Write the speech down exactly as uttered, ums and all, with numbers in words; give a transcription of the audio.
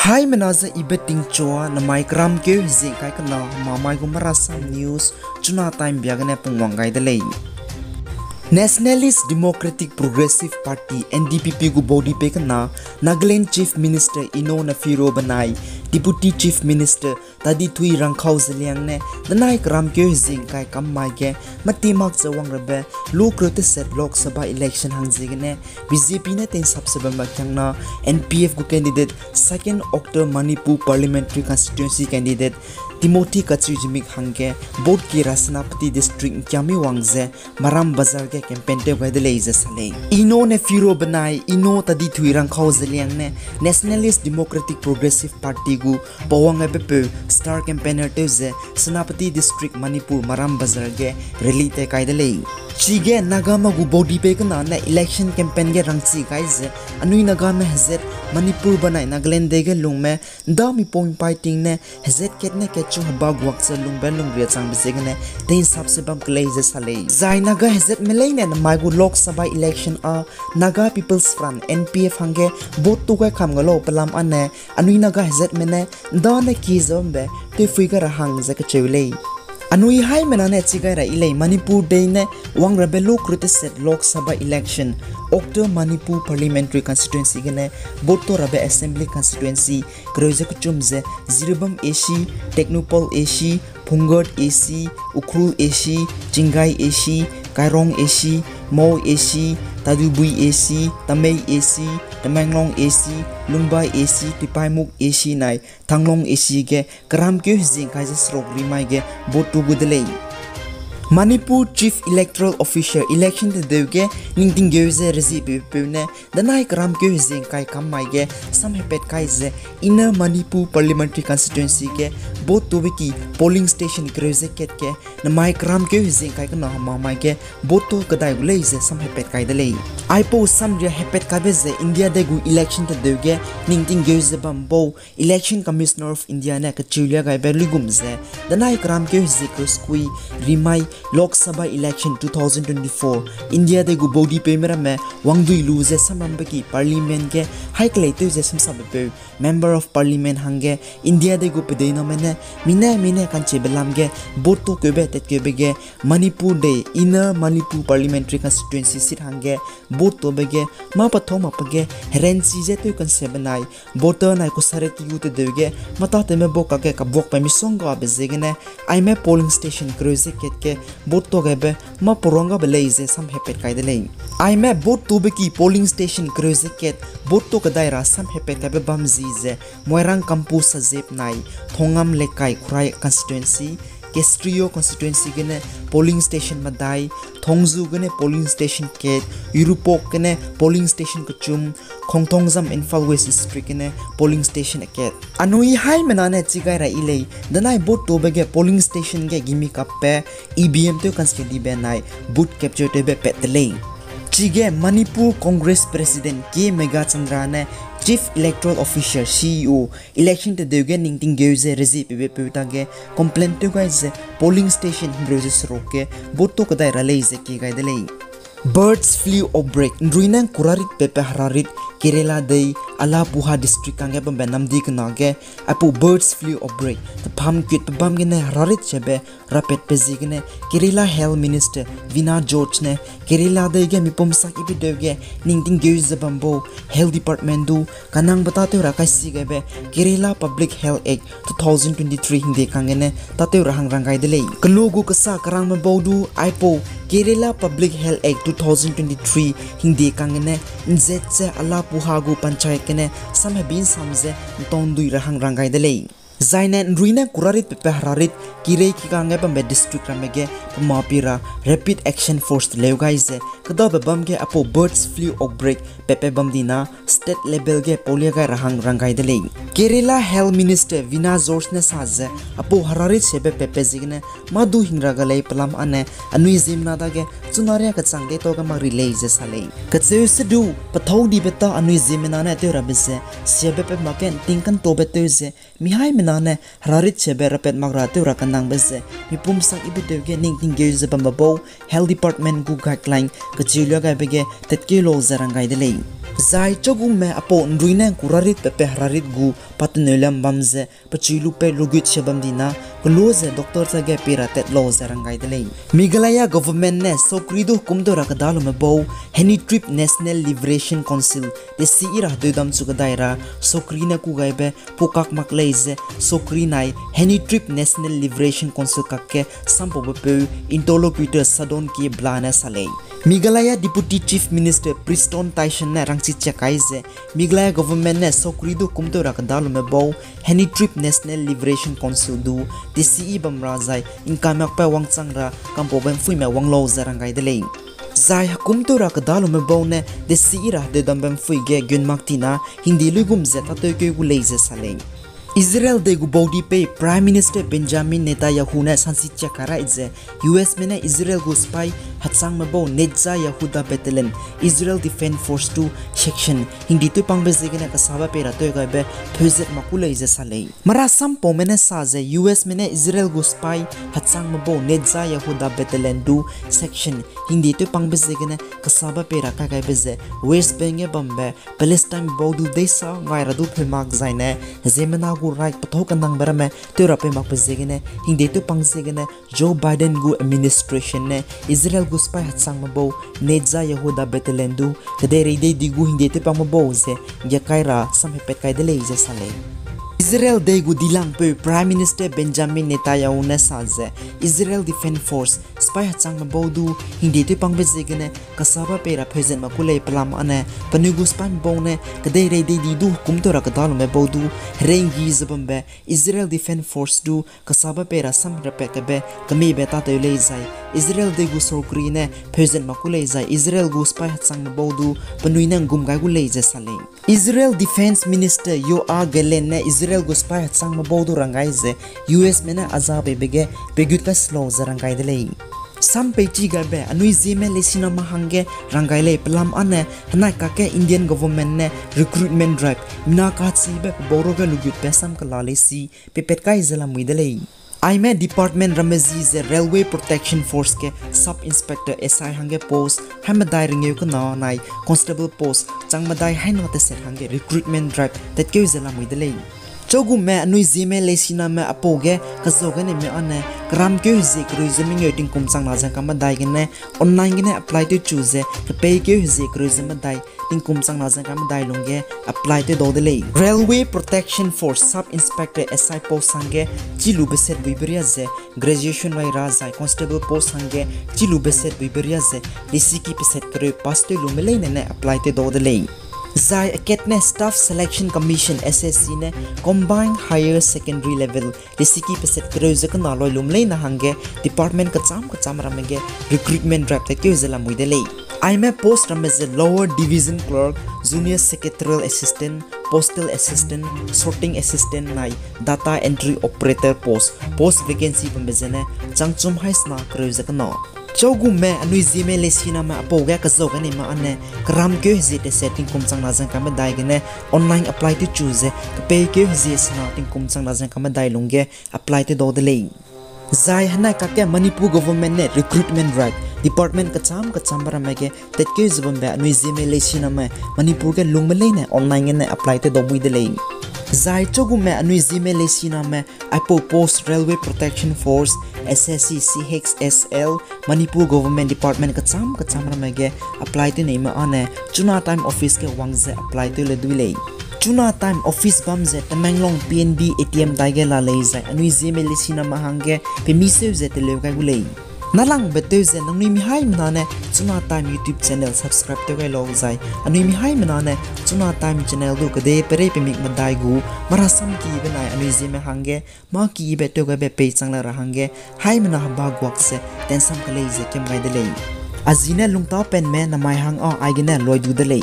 Haimena ze ibe tingchua namai keramkeu hezing kai kena mamai gu Marasam News, chuna time bia gene pungwang gai de lei. Nationalist Democratic Progressive Party, N D P P gu body pei kena, Nagaland Chief Minister Eno Naifuro benai Deputy Chief Minister Tadithui Rangkhao Zeliang ne denai keramkeu hezing kai kam mai ge mati mak ze wang rabe lu kreu teset Lok Sabha election hangziegene B J P ne teinsap se bam ba kiangna N P F gu candidate second Outer Manipur Parliamentary Constituency candidate Timothy Kachiu Zhimik hangge vote ki ra Senapati District ngkiami wang ze Maram Bazar ge campaign tew gai de lei ze sa lei. Eno Naifuro benai Eno Tadithui Rangkhao Zeliang ne Nationalist Democratic Progressive Party gu pawang gaibe peu star campaigner tew ze Senapati District Manipur Maram Bazar ge rally tat kai de lei. Chige Nagame gu body pei kena ne election campaign ge rangchi gai ze anui Nagame hezat Manipur benai Nagaland dei ge lungme nda mipui mpai ting ne hezat kat ne katchu heba guak ze lungbe lungria changbe ziegene teinsap se bam kelei ze sa lei. Zai Naga hezatme leine namai gu Lok Sabha election â Naga People's Front, N P F hangge vote tu gai kam ga lau pelam â ne anui Naga hezatme ne nda ne ki ze bambe tewpui ga ra hang ze kacheu lei. Anui haimena ne chi gai ra yi lei Manipur dei ne wang rabe lu kreu teset Lok Sabha election, Outer Manipur Parliamentary Constituency gene vote tu rabe assembly constituency kereu ze kechum ze Jiribam A C, Tengnoupal A C, Phuonggarh A C, Ukhrul A C, Chingai A C, Kairong A C, Mawoi A C, Tadubui A C, Tamei A C, Tamenglong A C, Lungbai A C, Tipaimukh A C nai Thanglong A C ge keramkeu hezing kai ze seruk rimai ge vote tu gu de lei. Manipur Chief Electoral Officer election tedeu ge ningting geu ze rezie peupeu ne denai keramkeu hezing kai kam mai ge samhepat kai ze Inner Manipur Parliamentary Constituency ge vote tube ki polling station kereu ze kat ge namai keramkeu hezing kai kena hema mai ge vote tu kedai gu lei ze samhepat kai de lei. Aipau samria hepat kaibe ze India dei gu election tedeu ge ningting geu ze bam bau Election Commissioner of India ne kecheu lia gaibe luigum ze, denai keramkeu hezing kereu sekui rimai Lok Sabha election two thousand twenty-four, India dei gu body peume ramme wangdui lu ze samrambe ki Parliament ge hai kelei tew ze samsabe peu, Member of Parliament hangge India dei gu pedeiname ne mine mine kanchibe lam ge vote tu keube tatkeube ge Manipur dei Inner Manipur Parliamentary Constituency seat hangge vote tube ge mâ pathau makbe ge heranchi ze tew kanse benai voter nai kusaret ki gu tedeu ge mâtatewme bau kakge kabuakbe misonggabe ziegene aime polling station kereu ze kat ge vote tu gaibe mâ puranggabe lei ze samhepat kai de lei. Aime vote tube ki polling station kereu ze kat vote tu kedai ra samhepat kaibe bam zi ze Moirang Kampu Sachep nai Thongam Lekai Khurai constituency, Kestrio constituency gene polling station medai, Thongju gene polling station kat, Yurupok gene polling station kechum, Khongthongzam Imphal West District gene polling station akat. Anui haimena ne chi gai ra yi lei, denai vote tube ge polling station ge gimi kapbe, E V M tew kanskedibe nai vote capture tewbe pat de lei. Chige Manipur Congress President K Meghachandra ne Chief Electoral Officer, C E O, election tedeu ge ningting geu ze rezie peube peu dage complain tew gai ze polling station himreu ze seruk ge vote tu kedai ra lei ze kie gai de lei. Birds flu outbreak, nruine kurarit pepe herarit Kerala dei Alappuzha District kangge bambe namdi kena ge aipau birds flu outbreak tepham kutbe bam gene herarit sebe rapatbe ziegene Kerala Health Minister Veena George ne Kerala dei ge mipum sak ibe deu ge ningting geu ze bam bau Health Department du kanangbe tâtew ra kai si gaibe Kerala Public Health Act two thousand twenty-three hingde kang gene tâtew ra hang rang gai de lei. Kelo gu kesa kerangme bau du aipau Kerala Public Health Act two thousand twenty-three hingde kang gene nzet ze Alappuzha gu panchayat gene samhebi nsam ze ntau ndui ra hang rang gai de lei. Zaine nruine kurarit pepe herarit kirei kikangge bambe district ramme ge pemapi ra Rapid Action Force teleu gai ze kedabe bam ge aipau birds flu outbreak pepe bam dina state level ge paulia gai ra hang rang gai de lei. Kerala Health Minister Veena George ne sa ze aipau herarit sebe pepe ziegene mâ du hing ra ga lei pelam âne anui ziemmena dage chuna ria kechang deitau ga mak ri lei ze sa lei. Kacheu se du, pethâu dibe tâ anui ziemmena ne tew rabe ze siabe pe mak ge nting kantaube tew ze mi haimena ne herarit sebe rapet mak ra tew ra kanangbe ze mipum sak ibe deu ge ningting geu ze bambe bau Health Department gu guideline kacheu lia gaibe ge tatkeu lau ze rang gai de lei. Zai chagume apau nrui ne kurarit pepe herarit gu pateneu lam bam ze, pechui lu pe lugut sia bam dina, kelo ze doctor tage pei ra tat lau ze rang gai de lei. Meghalaya government ne sokri du hukum tew ra kedalume bau, Hani Trip National Liberation Council, tesi i ra hedeu dam chu kedai ra, sokri ne kû gaibe, pukak mak lei ze, sokri nai, Hani Trip National Liberation Council kakge, sampaube peu, interlocutor Sadon K Bla ne sa lei. Meghalaya Deputy Chief Minister Prestone Tyson ne rangchi chiak kai ze, Meghalaya government ne sokri du hukum tew ra kedalume bau, Hani Trip National Liberation Council du, tesi i bam ra zai, ngkamak pe wangchang ra, kampau bam phuime wang lau ze rang gai de lei. Zai hukum tew ra kedalume bau ne, tesi i ra hedeu dam bam phui ge gun mak tina, hingde luigum ze tatew keu gu lei ze sa lei. Israel dei gu baudi pei Prime Minister Benjamin Netanyahu ne sansi chiak kai ra ze, U S me ne Israel gu sipai hechangme bau Netza Yehuda Battalion, Israel Defense Force du section, hingde tew pangbe ziegene kesabe pei ra tew gaibe, pheuzet mak ku lei ze sa lei. Mara sampaume ne sa ze U S me ne Israel gu sipai hechangme bau Netza Yehuda Battalion du section, hingde tew pangbe ziegene kesabe pei ra kai gaibe ze West Bank ge bambe Palestine bau du deisa ngai ra du pheu mak zaine, ziemmena gu right pethau kenangbe ramme tew ra pei makbe ziegene, hingde tew pang ziegene, Joe Biden gu administration ne Israel gu sipai hechangme bau Netza Yehuda Battalion du, kedeirei dei di gu hingde tew pangme bau ze, nggiakai ra samhepat kai de lei ze sa lei. Israel dei gu dilangpeu Prime Minister Benjamin Netanyahu ne sa ze, Israel Defense Force sipai hechangme bau du, hingde tew pangbe ziegene, kesabe pei ra pheuzet mak ku lei pelam ane, penui gu sipaime bau ne, kedeirei dei di du hukum tew ra kedalume bau du, herenggi ze bambe, Israel Defense Force du, kesabe pei ra samhepat kaibe, kemeibe tatew lei zai, Israel dei gu sokri ne, pheuzet mak ku lei zai, Israel gu sipai hechangme bau du, penui ne ngum gai gu lei ze sa lei. Israel Defense Minister Yoav Gallant ne Israel gu sipai hechangme bau du rang gai ze, U S me ne aza peibe ge, peigut kai se lau ze rang gai de lei. Sam peichi gaibe, anui Zeme leisiname hangge rang gai lei pelam ane, henai kakge Indian government ne recruitment drive, mina kachibe pebau ruage lugutbe sam kela lei si, peipat kai ze lamui de lei. Aime department ramme zi ze Railway Protection Force ge Sub Inspector S I hangge post, haimedai rengeu kena nai constable post, changmedai haina teset hangge recruitment drive tatkeu ze lamui de lei. Chagume anui Zeme leisiname apau ge kezau gene me ane, keramkeu hezie kereu ze mengeu tingkum changna ze ngka medai gene, online gene apply tewchu ze, kepeikeu hezie kereu ze medai, tingkum changna ze ngka medai lungge apply tew dau de lei. Railway Protection Force Sub Inspector S I post hangge, chilube set buibe ria ze, graduation rai ra zai constable post hangge, chilube set buibe ria ze, lesiki peset kereu pass tew lume leine ne apply tew dau de lei. Zai akatne Staff Selection Commission, S S C ne Combined Higher Secondary Level, lesiki peset kereu ze kena loi lume leine hangge, department kecham kecham ramme ge, recruitment drive tatkeu ze lamui de lei. Aime post ramme ze Lower Division Clerk, Junior Secretarial Assistant, Postal Assistant, Sorting Assistant nai Data Entry Operator post, post vacancy bambe zene, changchum haisena kereu ze kena. Chagume anui Zeme leisiname apau ge kezau gene me ane, keramkeu hezie teset tingkum changna ze ngka medai gene, online apply tewchu ze, kepeikeu hezie sena tingkum changna ze ngka medai lungge apply tew dau de lei. Zai henai kakge Manipur government ne recruitment drive, department kecham kecham ramme ge tatkeu ze bambe anui Zeme leisiname Manipur ge lungme leine online gene apply tew dau mui de lei. Zai chagume anui Zeme leisiname aipau post Railway Protection Force, S S C, C H S L, Manipur government department kecham kecham ramme ge apply tew neime ane, chuna time office ge wang ze apply tew le dui lei. Chuna time office bam ze Tamenglong P N B A T M dai ge la lei zai anui Zeme leisiname hangge pemi seu ze teleu gai gu lei. Nalangbe tew ze nangnui mihaimena ne chuna time YouTube channel subscribe tew gai lau zai, anui mihaimena ne chuna time channel du kedei perei pemik medai gu, marasam ki benai anui Zeme hangge, mâ kibe tew gaibe pei chang la ra hangge, haimena heba guak ze tensam kelei ze kem gai de lei. A zi ne lungtâ penme namai hang â aigene loi du de lei.